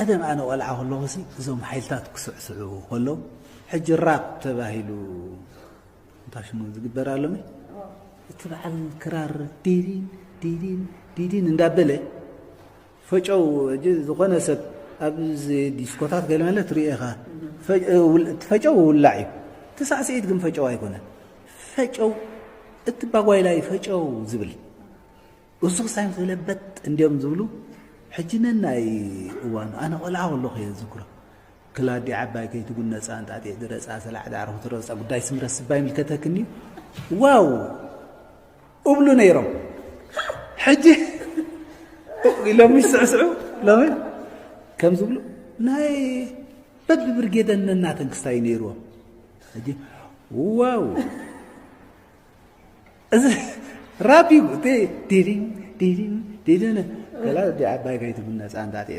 ቀደም ኣነ ቆልዓ ከለኹ ሲ እዞም ሓይልታት ክስዕስዑ ከለዉ ሕጂ ራፕ ተባሂሉ እንታይ ሽሙ ዝግበር ኣሎ ሚ እቲ በዓል ክራር ዲዲን ዲዲን ዲዲን እንዳበለ ፈጨው ሕጂ ዝኾነ ሰብ ኣብዚ ዲስኮታት ገለ መለ ትሪኦ ኢኻ ፈጨው ውላዕ እዩ እቲ ሳዕስዒት ግን ፈጨው ኣይኮነን ፈጨው እቲ ባጓይላ እዩ ፈጨው ዝብል እሱ ክሳይ ምስ በለ በጥ እንዲዮም ዝብሉ ሕጂ ነናይ እዋኑ ኣነ ቆልዓ ከለኹ እየ ዝዝክሮ ክላዲ ዓባይ ከይትጉነፃ እንጣጢዕ ድረፃ ሰላዕ ዳዕሮ ክትረፃ ጉዳይ ስምረት ስባ ይምልከተክኒ ዋው እብሉ ነይሮም ሕጂ ኢሎም ይስዕስዑ ሎሚ ከም ዝብሉ ናይ በብብርጌደን ነናተን ክስታይ ነይርዎም ሕጂ ዋው እዚ ራፕ እዩ እቲ ዲዲን ዲዲን ዲዲን ከላ ዓባይ ከይትብል ነፃ እንዳጥየ